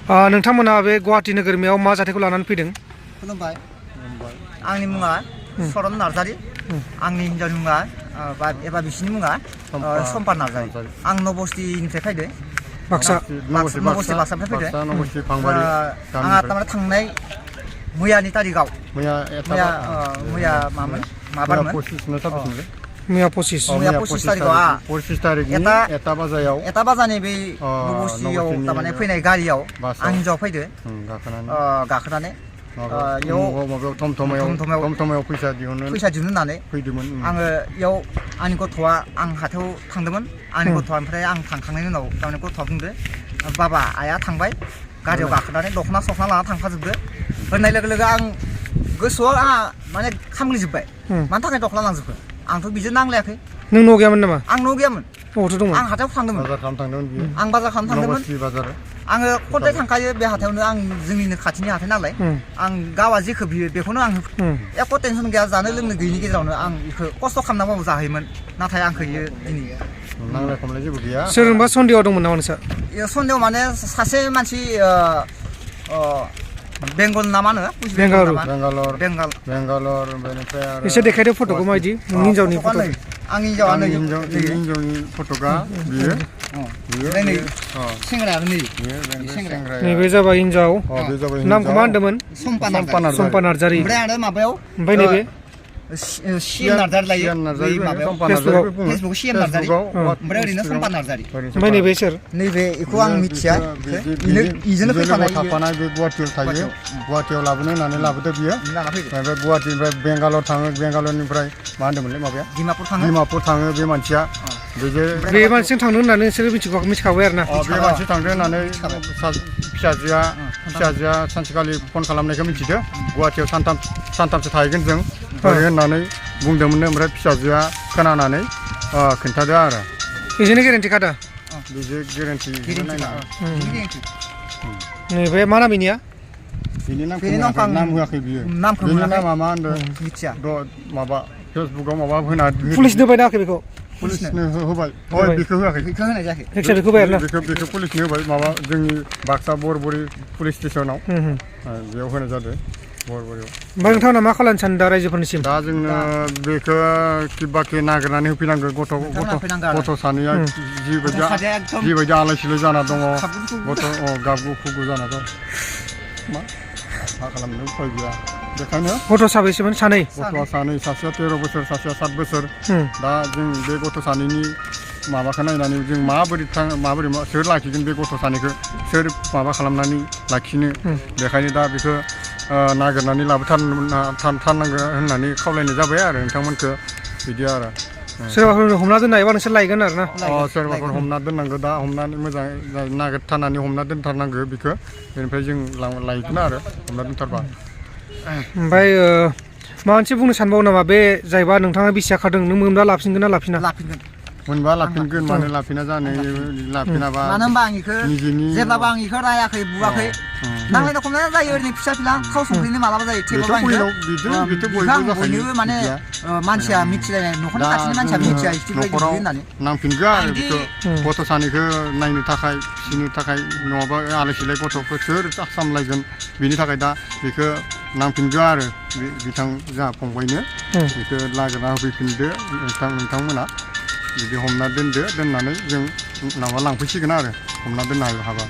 नोंथांमोना बे गुवाहाटी नोगोरमायाव मा जाथायखौ लानानै फैदों? खुलुमबाय आंनि मुङा सरन नार्जारि आंनि हिनजावनि मुङा एबा बिसिनि मुङा सम्पा नार्जारि आं नबस्तिनिफ्राय फैदो बाक्सा बाक्सानिफ्राय फैदो आंहा थारमाने थांनाय मैयानि तारिखाव मैया मामोन मैया 25 तारिखाव एटा बाजानि बे नबस्तियाव थारमाने फैनाय गारियाव आं हिनजाव फैदो गाखोनानै टमटमायाव फैसा दिहुननानै फैदोंमोन आङो इयाव आंनि गथ'आ आं हाथायाव थांदोंमोन आंनि गथ'आ ओमफ्राय आं थांखांनायनि उनाव थारमाने गथ'आ बुंदो बाबा आइया थांबाय गारियाव गाखोनानै दख'ना सखना लाना थांफाजोबदो होननाय लोगो लोगो आं गोसोआव आंहा माने खामग्लिजोब्बाय मानि थाखाय दख'ना लांजोबखो आंथ' बिजों नांलायाखै नों न' गैयामोन नामा? आं न' गैयामोन आं हाथायाव थांदोंमोन आं बाजार खालामनो थांदोंमोन आङो खदाय थांखायो बे हाथायावनो आं जोंनिनो खाथिनि हाथाय नालाय आं गावआ जेखौ बियो बेखौनो आं एख' टेनसन गैया जानो लोंनो गैयिनि गेजेरावनो आं बेखौ खस्थ' खालामनांगौ जाहैयोमोन नाथाय आंखौ इयो दिनै नांलाय खमलाय जेबो गैया सोरजोंबा सन्देहआव दंमोन नामा नोंसा? सन्देह माने सासे मानसि बेंगल ना मा होनो बेंगालर बेनिफ्राय आरो एसे देखायदो फट'खौ माबायदि नोंनि हिनजावनि फट' आंनि हिनजावआनो हिनजावनि फट'गा बियो सेंग्रायाबो नैबे जाबाय हिनजाव नामखौ मा होनदोंमोन? सम्पा नार्जारि ओमफ्राय आरो माबायाव ओमफ्राय नैबे सिएम नार्जारि लायो फेसबुकआव सिएम नार्जारि ओमफ्राय ओरैनो सम्पा नार्जारि ओमफ्राय नैबे सोर? नैबे बेखौ आं मिथिया इजोंनो फैफानाय बे गुवाहाटियाव थायो गुवाहाटियाव लाबोनो होननानै लाबोदो बियो ओमफ्राय गुवाहाटिनिफ्राय बेंगालर थाङो बेंगालरनिफ्राय मा होनदोंमोनलै माबाया डिमापुर थाङो बे मानसिया बे मानसिजों थांदों होननानै नोंसोरो मिथिखाबाय आरो ना बे मानसि थांदों होननानै फिसाजोआ सानसेखालि फन खालामनायखौ मिथिदो गुवाहाटियाव सानथामसो थाहैगोन जों ओरै होननानै बुंदोंमोन ओमफ्राय फिसाजोआ खोनानानै खोन्थादो आरो बेजोंनो गेरेन्टि खादा बेजों गेरेन्टि नैबे मा नाम बेनिया? बेनि नाम होआखै बियो बेनि नामा मा होनदों मिथिया माबा फेसबुकाव माबा होना पुलिसनो होबाय नायाखै बेखौ? पुलिसनो होबाय बेखौ होआखै बेखौ होनाय जायाखै बेखौ होबाय आरोना बेखौ पुलिसनो होबाय माबा जोंनि बाक्सा बरबरि पुलिस स्टेसनाव बेयाव होनाय जादों बरबरियाव ओमफ्राय नोंथांमोना मा खालामनो सानदों दा रायजोफोरनिसिम? दा जोंनो बेखौ किबाके नागिरनानै होफैनांगौ गथ' सानैया जिबायदि आलाय सिलाय जाना दङ गाबगु खुगु जाना दं मा खालामनो उफाय गैया बेखायनो गथ' साबैसेमोन? सानै गथ'आ सानै सासेया 13 बोसोर सासेया 7 बोसोर दा जों बे गथ' सानैनि माबाखौ नायनानै जों माबोरै सोर लाखिगोन बे गथ' सानैखौ सोर माबा खालामनानै लाखिनो बेखायनो दा बेखौ नागिरनानै लाबोथारनांगौ होननानै खावलायनाय जाबाय आरो नोंथांमोनखौ बिदि आरो सोरबाफोर हमना दोननायबा नोंसोर लायगोन आरो ना सोरबाफोर हमना दोननांगौ दा हमनानै मोजाङै नागिरथारनानै हमना दोनथारनांगौ बेखौ बेनिफ्राय जों लायगोन आरो हमना दोनथारबा ओमफ्राय माबा मोनसे बुंनो सानबावो नामा बे जायबा नोंथाङा बिसिया खादों नों मोनबा लाफिनगोन ना लाफिना? मोनबा लाफिनगोन मानो लाफिना जानो लाफिनाबा मानो होनबा आं इखौ जेब्लाबो आं इखौ रायाखै बुवाखै नांलायनो खमलायना जायो ओरैनो फिसा थाव संख्रिनो मालाबा जायो थेवबाबो बयनिबो माने मानसिया मिथिलायनाय न'खरनि खाथिनि मानसिया मिथिया न'खराव नांफिनगोन आरो बेखौ गथ' सानैखौ नायनो थाखाय फिसिनो थाखाय नङाबा आलाय सिलाय गथ'खौ सोर सामलायगोन बेनि थाखाय दा बेखौ नांफिनगोन आरो बिथां जोंहा फंबायनो बेखौ नागिरना होफैफिनदो नोंथांमोना बिदि हमना दोननानै जों माबा लांफैसिगोन आरो हमना दोननो हाबा